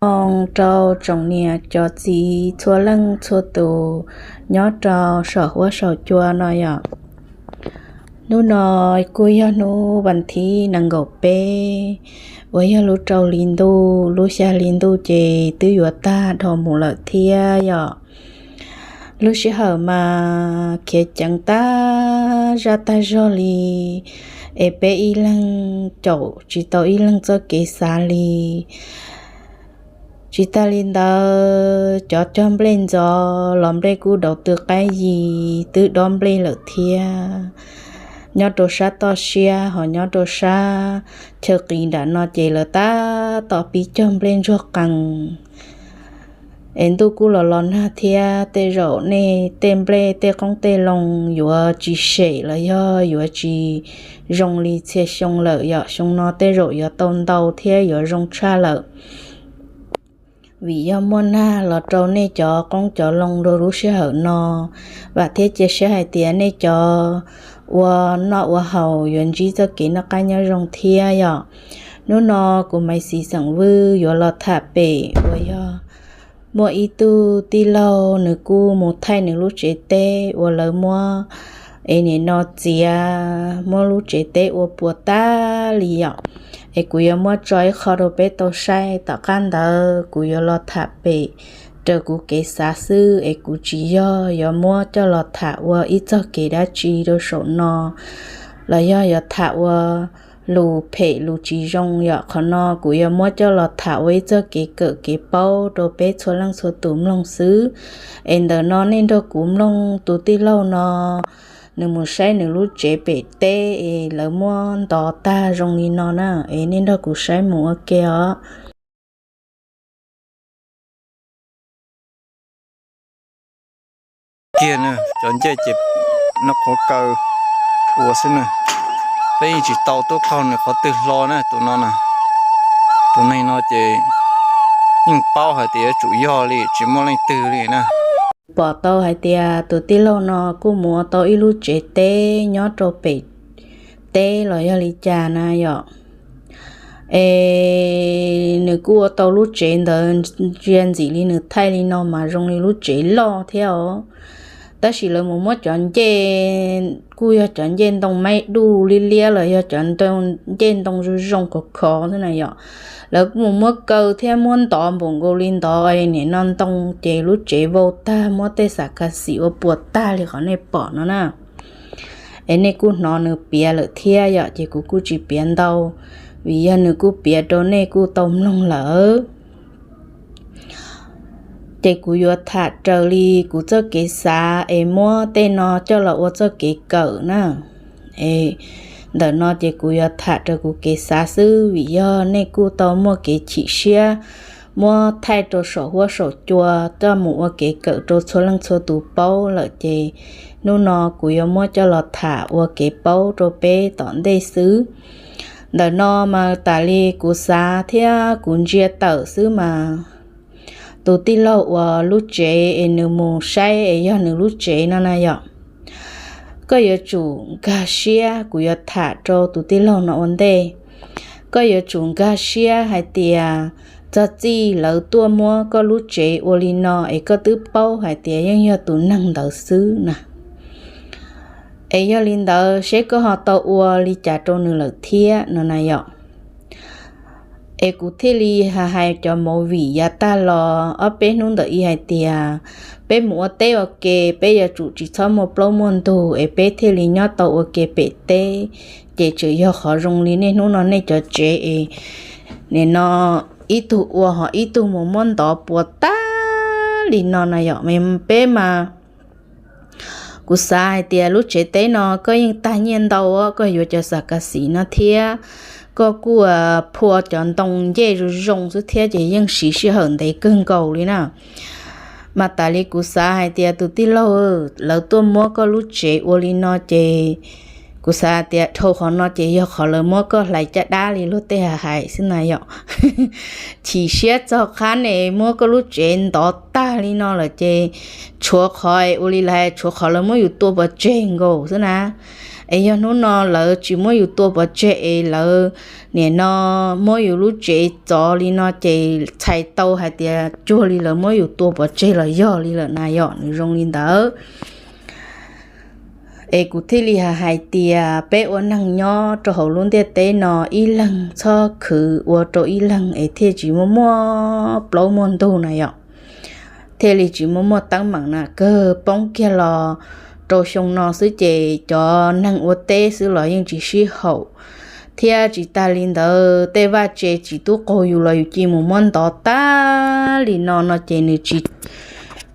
Moo rau tsoom niam cov txiv txhua leej txhua tus nyob rau saum huab saum cua no yom. Hnub no kuj yog hnub vas thib nees nkaum peb uas yog lub rau hli ntuj, lub xya hli ntuj ces twb yuav tag dhau mus lawm thiab yom. Lub sij hawm mas khiav ceev tag zaj tag zog li, es peb ib leeg caum tsis tau ib leeg txoj kev xav li. Tsis tas li ntawd, cov cog nplej ntxov los nplej kuj daus tw qaib yis twb dob nplej lawm thiab. Nyob rau sab toj siab ho nyob rau sab chaw qis nram no ces lawv tab tom pib cog nplej ntsuag qees. Es ntuj kuj los los nag thiab, tej zaum nej tej nplej tej qoob tej loo yuav tsis sem los yog yuav tsis zoo li txhia xyoo lawm yom. Xyoo no tej zaum yuav tau ntau thiab yuav zoo tshaj lawm, vim yog muaj nag los rau nej cov qoob cov loo rau lub sij hawm no. Vam thiab cia siab hais tias nej cov ua noj ua haus yuav ntsib txoj kev noj qab nyob zoo thiab yom. Hnub no kuv Maiv Xis xeem Vwj yuav los tham pem uas yog muaj ib tug tij laug nws kuj mus thaij nws lub tsev teb uas lawv muab, es nim no txiav muab lub tsev teb ua puas tag li yom. Es kuv yuav muab tso ib qho rau peb tau saib, tom qab ntawd kuv yuav los tham pem raws kuv kev xav xwb, es kuv tsis yog yuav muab coj los tham ua ib txoj kev dab tsi rau saum no los yog yuav tham ua lus phem lus tsis zoo yom. Qhov no kuv yuav muab coj los tham ua ib txoj kev kawm kev paub rau peb txhua leej txhua tus mloog xwb. Es ntawm no nej nrog kuv mloog tus tij laug no, nws mus saib nws lub tsev pem teb es lawv muab ntov tag zoo li no na, es nej nrog kuv saib mus ua ke os. Kiag na, cov ncej ces noj qhuav kaw ua xwb na. Peb yeej tsis tau tuaj qaug nws qhov twg hlo na tus no na. Tus neeg no ces yeej paub hais tias yuav tsum yog li, tsis muaj leej twg li na. Pom tau hais tias tus tij laug no kuj mus ua tau ib lub tsev teb nyob rau pem teb los yog li cas na yom. Es nws kuj ua tau lub tsev ntawd ntsia ntxim li nws thaij li no mas zoo li lub tsev loj thiab os. Tab sis lawv mus muab cov ncej, kuj yog cov ncej ntoo maib duj liab liab los yog cov ncej ntoo zoo zoo khov khov xwb na yom. Lawv kuj mus muab kaw thiab muab ntov npaum nkaus li ntov nim no ntoo ces lub tsev vau tag, muab tej xam ka xim ua puas tag li qhov nej pom no na. Es nej kuj hnov nws piav lawm thiab yom, ces kuv kuj tsis piav ntau, vim yog nws kuj piav rau nej kuj tau mloog lawm. Ces kuv yuav tham raws li kuv txoj kev xav es muab tej no coj los ua txoj kev kawm na. Es ntawm no ces kuv yuav tham raws kuv kev xav xwb, vim yog nej kuj tau muaj kev chim siab muab thaij rau saum huab saum cua coj mus ua kev kawm rau txhua leej txhua tus paub lawm, ces hnub no kuv yuav muab coj los tham ua kev paub rau peb tom ntej xwb. Ntawm no mas tas li kuv xav thiab kuv ntsia tawm xwb mas, tus tij laug uas lub tsev es nws mus saib es yog nws lub tsev no na yom, koj yuav tsum nkag siab, kuv yuav tham rau tus tij laug no ua ntej. Koj yuav tsum nkag siab hais tias txog txij lawv tuaj muab koj lub tsev ua li no es koj twb paub hais tias yeej yog tus neeg ntawd xwb na. Es yog li ntawd seb koj ho tau ua li cas rau nws lawm thiab no na yom. Es kuv thiaj li hais cov movie yav tag los ob peb hnub ntawm i hais tias peb mus ua teb ua ke, peb yuav tsum tsis txhob muaj plaub muaj ntug es peb thiaj li nyob tau ua ke pem teb. Ces tseem yog qhov zoo li nej hnub no nej cov tsev es nim no ib tug ua ho ib tug mus muab ntov puas tag li no na yom. Peb mas kuv xav hais tias lub tsev teb no koj yeej tag nyiaj ntau, koj yuav cov xam ka xim no thiab koj kuj phua cov ntoo ncej zoo zoo xwb thiab ces yeej siv sij hawm ntev kawg nkaus li na. Mas tas li kuv xav hais tias tus tij laug, lawv tuaj muab koj lub tsev ua li no ces kuv xav tias dhau qhov no ces yog qhov lawv muab koj hlais caj dab li luag tej hais xwb na yom. Chim siab txog qhab ne, muab koj lub tsev ntov tag li no lawm ces tshuav qhov ua li lawv hais, tshuav qhov lawv muab yus tua pov tseg nkaus xwb na. Es yog hnub no lawv tsis muab yus tua pov tseg es lawv nim no muab yus lub tsev txov li no ces txhais tau hais tias cuag li lawv muab yus tua pov tseg los yog li lawm na yom, nws zoo li ntawd. Es kuv thiaj li hais tias peb ua neeg nyob rau hauv lub ntiaj teb no ib leeg txhob khwv ua rau ib leeg es thiaj tsis muaj muaj plaub muaj ntug na yom, thiaj li tsis muaj muaj teeb meem na. Kawg poob kiag los rau xyoo no xwb ces cov neeg ua teb xwb los yeej tsis sib haum, thiab tsis tas li ntawd tej vaj tse tsis tub qaug yus los yus cia mus muab ntov tag li no no ces nws tsis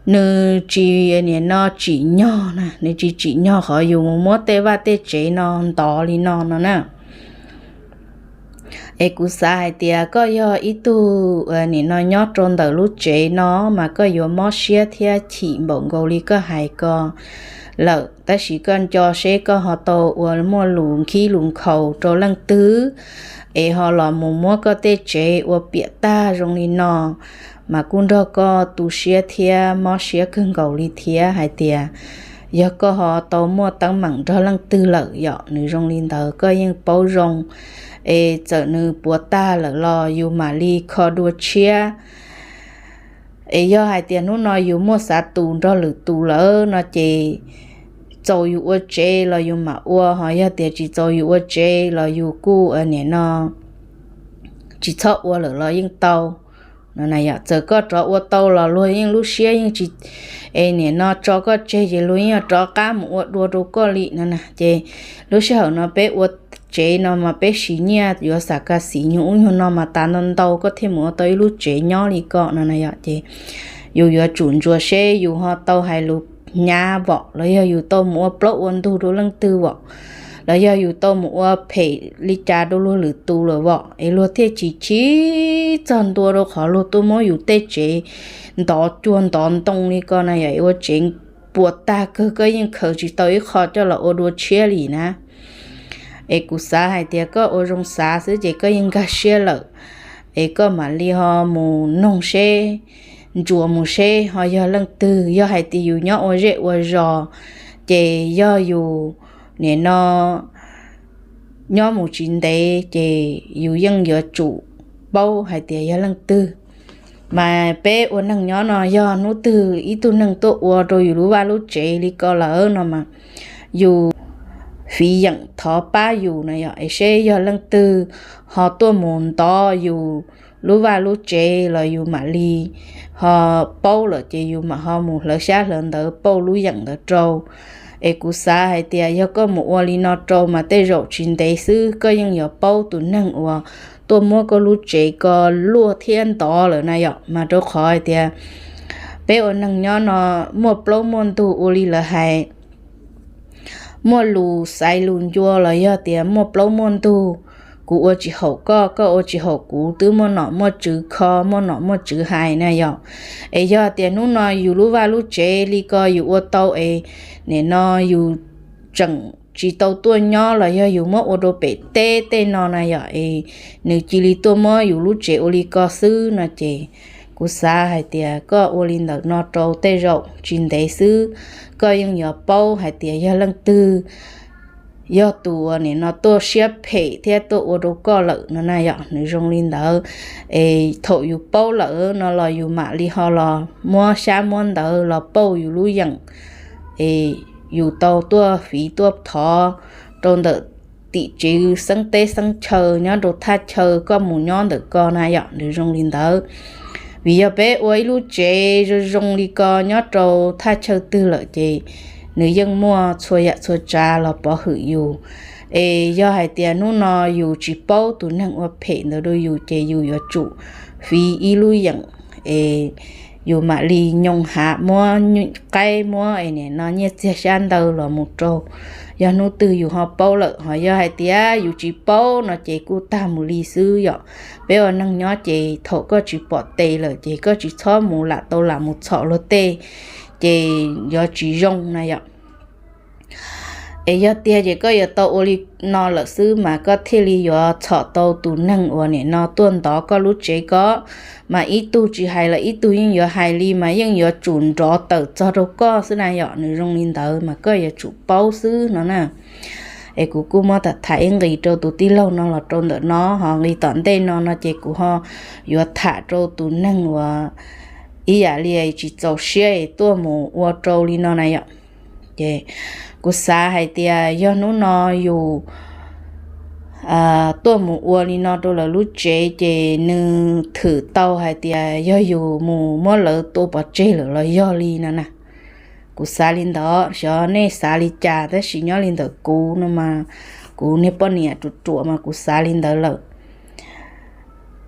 nws tsis nim no tsim nyog na, nws tsis tsim nyog qhov yus mus muab tej vaj tej tsev no ntov li no no na. Es kuv xav hais tias koj yog ib tug nim no nyob rau ntawm lub tsev no mas koj yuav mob siab thiab chim npaum nkaus li koj hais ko lawm, tab sis koj nco seb koj ho tau ua muaj lus nkhib lus nkhaus rau leej twg es ho los mus muab koj tej tsev ua piam tag zoo li no mas kuj nrog koj tu siab thiab mob siab kawg nkaus li thiab hais tias yog koj ho tau muaj teeb meem nrog leej twg lawm yom, nws zoo li ntawd koj yeej paub zoo. Es txawm nws puas tag lawm los yus mam li kho dua tshiab. Es yog hais tias hnub no yus muaj xav tus nrog lwm tus lawm no ces txaus yus ua tsev los yus mam ua, ho yog tias tsis txaus yus ua tsev los yus kuj nim no tsis txhob ua lawm los yeej tau. Txawm koj rov ua tau los luag yeej lub siab yeej tsis, es nim no tso koj tseg ces luag yeej rov qab mus ua dua rau koj li no na. Ces lub sij hawm no peb ua tsev no mas peb siv nyiaj yuav xam ka xim nyuag ub nyuag no mas tas ntau ntau koj thiaj mus ua tau ib lub tsev nyob li ko no na yom. Ces yus yuav tsum ntsuas seb yus ho tau hais lus hnyav vom los yog yus tau mus ua plaub ua ntug rau leej twg vom, los yog yus tau mus ua phem li cas rau luag lwm tus lawm vom es luag thiaj tsis chim txog ntua rau qhov luag tuaj muab yus tej tsev ntov cuag ntov ntoo li ko na yom. Ua tsev puas tag kawg koj yeej khaws tsis tau ib qho coj los ua dua tshiab li na. Es kuv xav hais tias koj ua zoo xav xwb ces koj yeej nkag siab lawm. Es koj mam li ho mus noog seb, ntsuas mus seb ho yog leej twg. Yog hais tias yus nyob ua zej ua zos ces yog yus nim no nyob mus tsis ntev ces yus yeej yuav tsum paub hais tias yog leej twg. Mas peb ua neeg nyob no yog hnub twg ib tug neeg tuaj ua rau yus lub vaj lub tsev li ko lawm no mas yus fiv yeem thov pab yus na yom, es seb yog leej twg ho tuaj mus ntov yus lub vaj lub tsev los yus mam li ho paub lawm ces yus mam ho mus hlawv xyab hlawv ntawv pauj lub yeem ntawd rau. Es kuv xav hais tias yog koj mus ua li no rau mas tej zaum tsis ntev xwb koj yeej yuav paub tus neeg uas tuaj muab koj lub tsev ko luaj thiab ntov lawm na yom. Mas rau qhov hais tias peb ua neeg nyob no muaj plaub muaj ntug ua li lawv hais, muaj lus xaiv lus ncua los yog tias muaj plaub muaj ntug, kuv ua tsis haum koj, koj ua tsis haum kuv, twb muaj nom muaj tswv kho, muaj nom muaj tswv hais na yom. Es yog tias hnub no yus lub vaj lub tsev li ko yus ua tau es nim no yus tseem tsis tau tuaj nyob los yog yus muab ua rau pem teb tej no na yom, es nws cia li tuaj muab yus lub tsev ua li ko xwb no ces kuv xav hais tias koj ua li ntawm no rau tej zaum tsis ntev xwb koj yeej yuav paub hais tias yog leej twg yog tus uas nim no tuaj siab phem thiab tuaj ua rau koj lawm no na yom. Nws zoo li ntawd, es thaum yus paub lawm no los yus mam li ho los muab xyab muab ntawv los pauj yus lub yeem es yus tau tuaj fiv tuaj thov rau ntawm tim tswv xeeb teb xeeb chaw nyob rau thaj chaw koj mus nyob ntawm ko na yom. Nws zoo li ntawd, vim yog peb ua ib lub tsev zoo zoo li ko nyob rau thaj chaw twg lawm ces nws yeej muaj txhua yam txhua tsav los pov hwm yus. Es yog hais tias hnub no yus tsis paub tus neeg ua phem ntawd rau yus ces yus yuav tsum fiv ib lub yeem es yus mam li nyoo hav muab qaib muab es nim no nyiaj txiag xyab ntawv los mus rau. Yog hnub twg yus ho paub lawm, ho yog hais tias yus tsis paub no ces kuj tag mus li xwb yom. Peb ua neeg nyob ces thaum koj tsis pom tes lawm ces koj tsis txhob mus lam tau lam mus txhom luag tej, ces yuav tsis zoo na yom. Es yog tiag ces koj yuav tau ua li no lawm xwb mas koj thiaj li yuav txhom tau tus neeg uas nim no tuaj ntov koj lub tsev ko. Mas ib tug tsis hais los ib tug yeej yuav hais li, mas yeej yuav tsum nrov tawm txog rau koj xwb na yom. Nws zoo li ntawd mas koj yuav tsum paub xwb no na. Es kuv kuj muab tham tham ib nqis rau tus tij laug no los rau ntawm no, ho nqis tom ntej no no ces kuv ho yuav tham rau tus neeg uas ib yam li tsis txaus siab es tuaj mus ua rau li no na yom. Ces kuv xav hais tias yog hnub no yus tuaj mus ua li no rau lawv lub tsev ces nws thwm tau hais tias yog yus mus muab lawv tua pov tseg lawm los yog li no na. Kuv xav li ntawd, xyov nej xav li cas, tab sis nyob li ntawm kuv no mas, kuv niag poj niam ruam ruam mas kuv xav li ntawd lawm.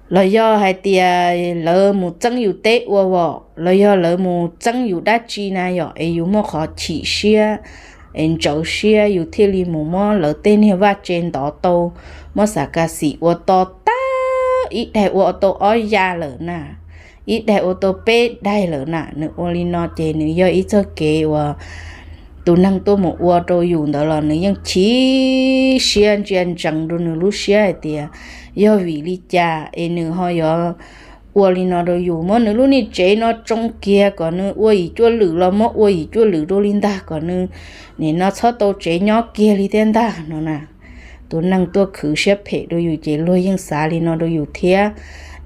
Los yog hais tias lawv mus txeeb yus teb ua vom, los yog lawv mus txeeb yus dab tsi na yom, es yus muaj qhov chim siab, es ntxhov siab, yus thiaj li mus muab lawv tej niag vaj tse ntov tau, muab xav kas xim ua to tag, ib daig ua tau ob ya lawm na, ib daig ua tau peb daig lawm na. Nws ua li no ces nws yog ib txoj kev uas tus neeg tuaj mus ua rau yus ntawd los nws yeej chim siab ntsia ntsees rau nws lub siab hais tias yog vim li cas es nws ho yuav ua li no rau yus, muab nws lub niag tsev no tsoo kiag kom nws ua yim cuaj lwm los muab ua yim cuaj lwm rau li ntag, kom nws nim no txhob tau tsev nyob kiag li thiab ntag no na. Tus neeg tuaj khwv siab phem rau yus ces luag yeej xav li no rau yus thiab,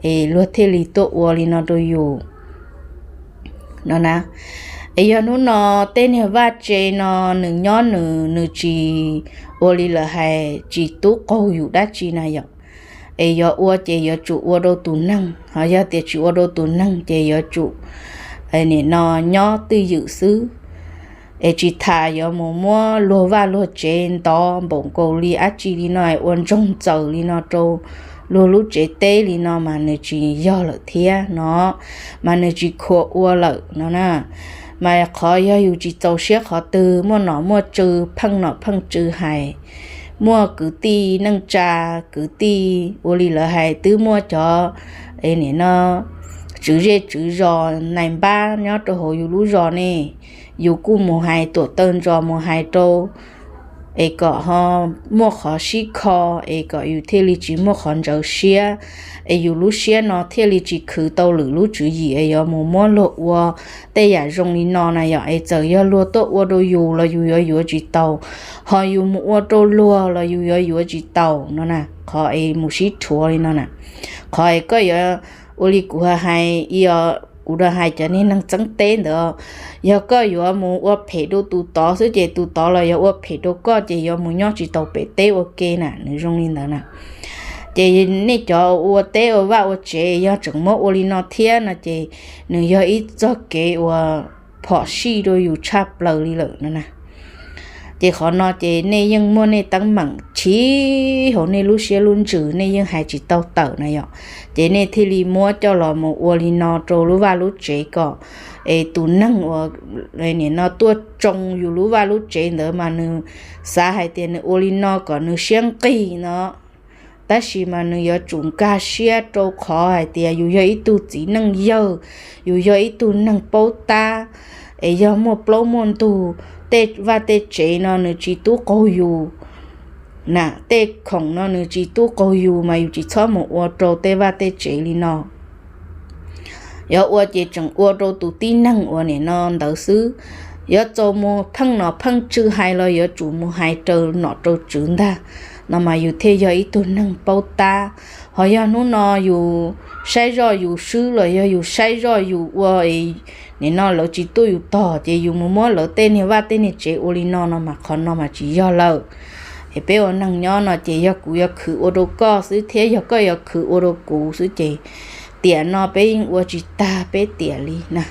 es luag thiaj li tuaj ua li no rau yus no na. Es yog hnub no tej niag vaj tse no nws nyob nws, nws tsis ua li lawv hais tsis tub qaug yus dab tsi na yom, es yuav ua ces yuav tsum ua rau tus neeg, ho yog tias tsis ua rau tus neeg ces yuav tsum nim no nyob twj ywm xwb. Es tsis tham yuav mus muab luag vaj luag tsev ntov npaum nkaus li dab tsi li no ua ntsoog txaws li no rau luag lub tsev teb li no mas nws tsis yog lawm thiab no, mas nws tsis khuam ua lawm no na. Mas qhov yog yus tsis txaus siab qhov twg, muaj nom muaj tswv pheej nom pheej tswv hais, muaj kwv tij neej tsa, kwv tij ua li lawv hais twb muaj cov nim no tswv zej tswv zos nais npab nyob rau hauv yus lub zos ne, yus kuj mus hais tuam tawj ntsos mus hais rau es kom ho muaj qhov sib kho, es kom yus thiaj li tsis muaj qhov ntxhov siab, es yus lub siab no thiaj li tsis khwv tau lwm lub tswv yim es yuav mus muab luag ua tej yam zoo li no na yom. Es txawm yog luag tuaj ua rau yus los yus yuav yuav tsis taus, ho yus mus ua rau luag los yus yuav yuav tsis taus no na. Qhov es mus sib rhuav li no na, qhov es koj yuav ua li kuv hais, kuv hais cov niag neeg txeeb teb ntawd, yog koj yuav mus ua phem rau tus tod xwb ces tus tod los yuav ua phem rau koj ces yuav mus nyob tsis tau pem teb ua ke na, nws zoo li ntawd na. Ces nej cov ua teb ua vaj ua tsev yog tseem muab ua li no thiab no ces nws yog ib txoj kev uas phom sij rau yus tshaj plaws li lawm no na. Ces qhov no ces nej yeej muaj nej teeb meem chiv hauv nej lub siab lub ntsws, nej yeej hais tsis tau tawm na yom. Ces nej thiaj li muab coj los mus ua li no rau lub vaj lub tsev kom es tus neeg uas nim no tuaj tsoo yus lub vaj lub tsev ntawd mas nws xav hais tias nws ua li no kom nws siab nqig no, tab sis mas nws yuav tsum nkag siab rau qhov hais tias yus yog ib tug txiv neej yawg, yus yog ib tug neeg paub tab, es yog muaj plaub muaj ntug, tej vaj tej tsev no nws tsis tub qaug yus na, tej khoom no nws tsis tub qaug yus mas yus tsis txhob mus ua rau tej vaj tej tsev li no. Yuav ua ces tseem ua rau tus tib neeg uas nim no ntawd xwb. Yuav txaus mus pheej nom pheej tswv hais los yuav tsum mus hais raws nom raws tswv ntag, no mas yus thiaj yog ib tug neeg paub tab. Ho yog hnub no yus saib zoj yus swb los yog yus saib zoj yus ua nim no lawv tsis tuaj yus tog ces yus mus muab lawv tej niag vaj tej niag tsev ua li no no mas qhov no mas tsis yog lawm. Es peb ua neeg nyob no ces yog kuv yuav khwv ua rau koj xwb thiab yog koj yuav khwv ua rau kuv xwb ces tiam no peb yeej ua tsis tag peb tiam li na.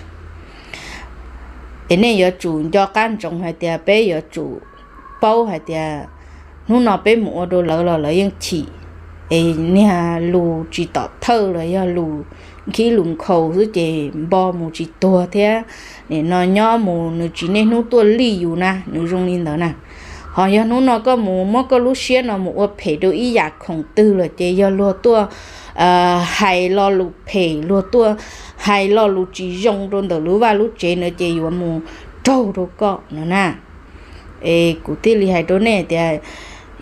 Es nej yuav tsum nco qab ntsoov hais tias peb yuav tsum paub hais tias hnub no peb mus ua rau lawv los lawv yeej chim. Es niag lus tsis tom thawj los yog lus nkhib lus nkhaus xwb ces npo mus tsis tuag thiab, nim no nyob mus nws tsis niaj hnub tuaj lij yus na, nws zoo li ntawd na. Ho yog hnub no koj mus muab koj lub siab no mus ua phem rau ib yam khoom twg lawm ces yog luag tuaj hais lo lus phem, luag tuaj hais lo lus tsis zoo rau ntawm lub vaj lub tsev ntawd ces yuav mus raug rau koj no na. Es kuv thiaj li hais rau nej tias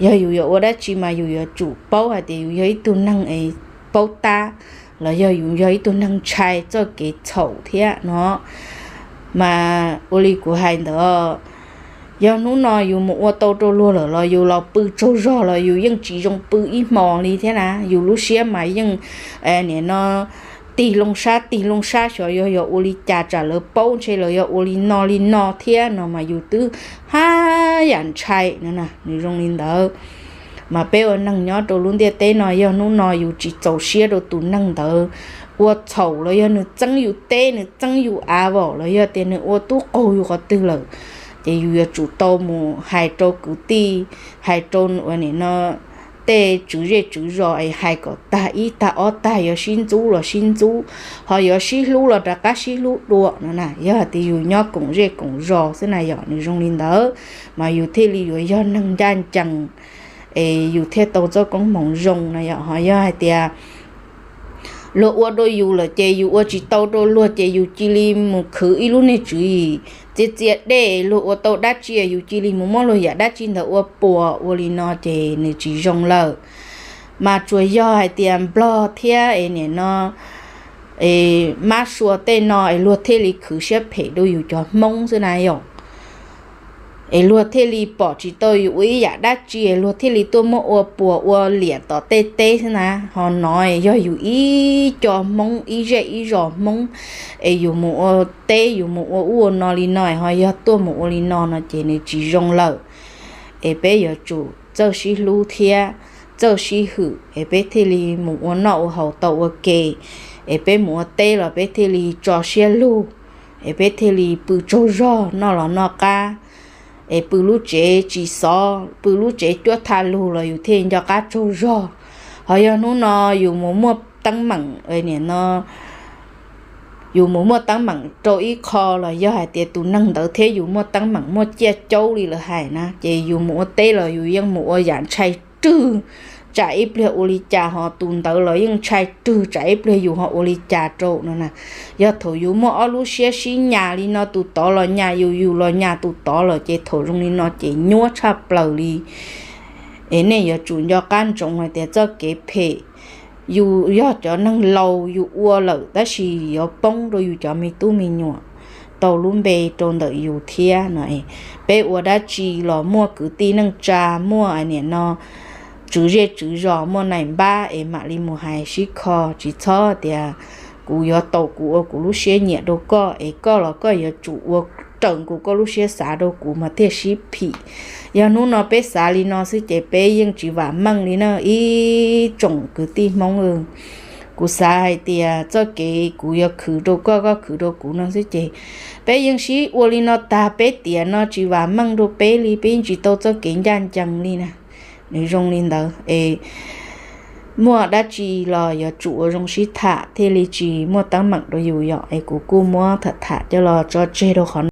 yog yus yuav ua dab tsi mas yus yuav tsum paub hais tias yus yog ib tug neeg es paub tab, los yog yus yog ib tug neeg ntshai txoj kev txhaum thiab no. Mas ua li kuv hais ntawd, Yog hnub no yus mus ua tau rau luag lawm los yus los pw tsaug zog los yus yeej tsis zoo pw ib hmo li thiab na. Yus lub siab mas yeej nim no tig loo sab tig loo sab, xyov yog yog ua li cas tsam lawv paub ntshe lawv yog ua li no li no thiab no mas yus twb haj yam ntshai no. Nws zoo li ntawd. Mas peb ua neeg nyob rau lub ntiaj teb no, yog hnub no yus tsis txaus siab rau tus neeg ntawd ua txhaum los yog nws txeeb yus teb nws txeeb yus av vaum los yog tias nws ua tub qaug yus qhov twg lawm, ces yus yuav tsum tau mus hais rau kwv tij, hais rau ua nim no tej tswv zej tswv zos es hais kom tag ib tag ob tag, yuav sib ntxub los sib ntxub, ho yuav sib hlub los rov qab sib hlub dua no na. Yog hais tias yus nyob koom zej koom zos xwb na yom, nws zoo li ntawd mas yus thiaj li yuav yog neeg ncaj ncees es yus thiaj tau txoj koob hmoov zoo no yom. Ho yog hais tias luag ua rau yus lawm ces yus ua tsis tau rau luag ces yus cia li mus khwv ib lub niag tswv yim txias txias dej, luag ua tau dab tsi yus cia li mus muab luag yam dab tsi ntawd ua puas ua li no ces nws tsis zoo lawm. Mas tsuas yog hais tias nplog thiab es nim no mab sua tej no es luag thiaj li khwv siab phem rau yus cov Hmoob xwb na yom. Es luag thiaj li pom tsis tau yus ua ib yam dab tsi es luag thiaj li tuaj muab ua puas ua liam tom tej teb xwb na. Ho no yog yus ib co Hmoob ib zej ib zos Hmoob es yus mus ua teb yus mus ua ub ua no li no es ho yog tuaj mus ua li no no ces nws tsis zoo lawm. Es peb yuav tsum txawj sib hlub thiab txawj sib hwm es peb thiaj li mus ua noj ua haus tau ua ke. Es peb mus ua teb los peb thiaj li tso siab lug, es peb thiaj li pw tsaug zog noj los noj qab. Es pw lub tsev tsis xov, pw lub tsev cuab thaj lug los yus thiaj li nco qab tsaug zog. Ho yog hnub no yus mus muaj teeb meem nim no yus mus muaj teeb meem rau ib qho los yog hais tias tus neeg ntawd thiab yus muaj teeb meem muaj ciaj caub li lawv hais na, ces yus mus ua teb los yus yeej mus ua yam ntshai rwg tsam ib pliag ua li cas, ho tus ntawd los yeej ntshai rwg tsam ib pliag yus ho ua li cas rau no na. Yog thaum yus muaj ob lub siab sib nyas li no, tus tod los nyas yus, yus los nyas tus tod lawm ces thaum zoo li no ces nyuaj tshaj plaws li. Es nej yuav tsum nco qab ntsoov hais tias txoj kev phem yus yog cov neeg laus yus ua lawm tab sis yuav poob rau yus cov me tub me nyuam tau lub npe rau ntawm yus thiab no. Peb ua dab tsi los muaj kwv tij neej tsa, muaj nim no tswv zej tswv zos, muaj nais npab es mam li mus hais sib kho, tsis txhob tias kuv yuav tau kuv ua kuv lub siab nyiam rau koj es koj los koj yuav tsum ua raws nkaus koj lub siab xav rau kuv mas thiaj sib phim. Yog hnub no peb xav li no xwb ces peb yeej tsis vam meej li na ib tsoom kwv tij Hmoob. Kuv xav hais tias txoj kev kuv yuav khwv rau koj koj khwv rau kuv no xwb ces peb yeej sib ua li no tag, peb tiam no tsis vam meej rau peb li, peb yeej tsis tau txoj kev ncaj ncees li na. Nws zoo li ntawd es muaj dab tsi los yuav tsum ua zoo sib tham thiaj li tsis muaj teeb meem rau yus yom. Es kuv kuj muab tham tham coj los tso tseg rau qhov